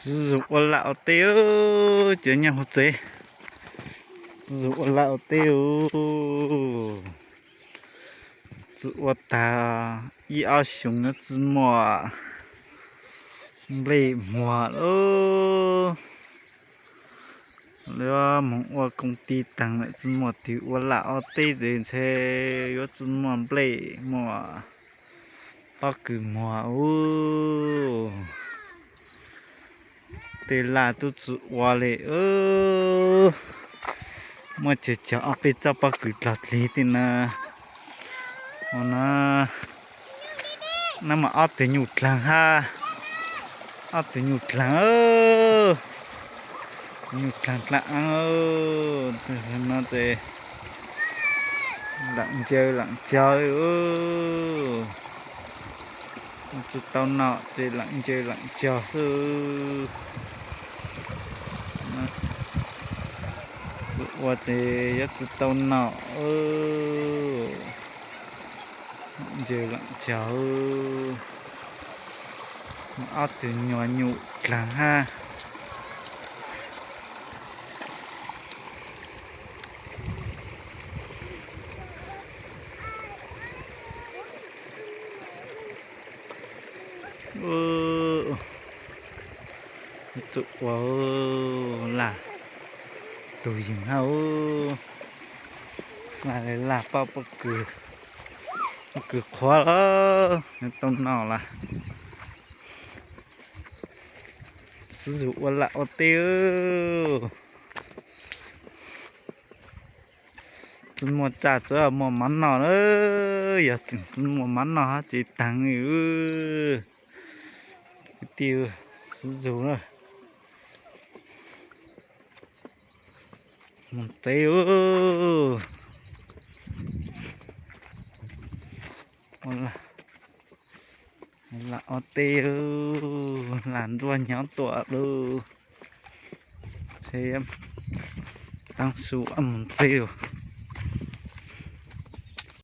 Zuj zus ua laj ua teb, cov nyob hauv tsev, zuj zus ua laj ua teb. Tsi ua tag ib ob xyoos yuav tsi muaj nplej muag lawm. Yuav moog ua koom ti taag lawm tsi muaj twg ua laj ua teb ces ntshe yuav tsi muaj nplej muaj pob kws muag ub. Tej laj tub tsi ua li. Muaj tsawg cog ob peb tsob pob kws dlog dlig tej na. Ua no, no mas ob tug nyuj dlaag hab, ob tug nyuj dlaag, nyuj dlaag dlaab aab. No ces laam ncaws laam cog, tsi tau noj ces laam ncaws laam cog xwb. Tsi ua ces yuav tsi tau noj, laam ncaws laam cog. Ob tug nyuag nyuj dlaag hab. Tsi ua, laj tug yeeg hab. Laj li laj pob, pob kws qhuav lawm, tau noj lawm. Zuj zus ua laj ua teb. Tsi muaj tsaj tsuav muaj mov noj na, yog tseem tsi muaj mov noj hab ces taag li. Kwv tij, zuj zus na, moog tsev. Laj ua teb, laj nruab nyob tuaj lawm, taab su moog tsev.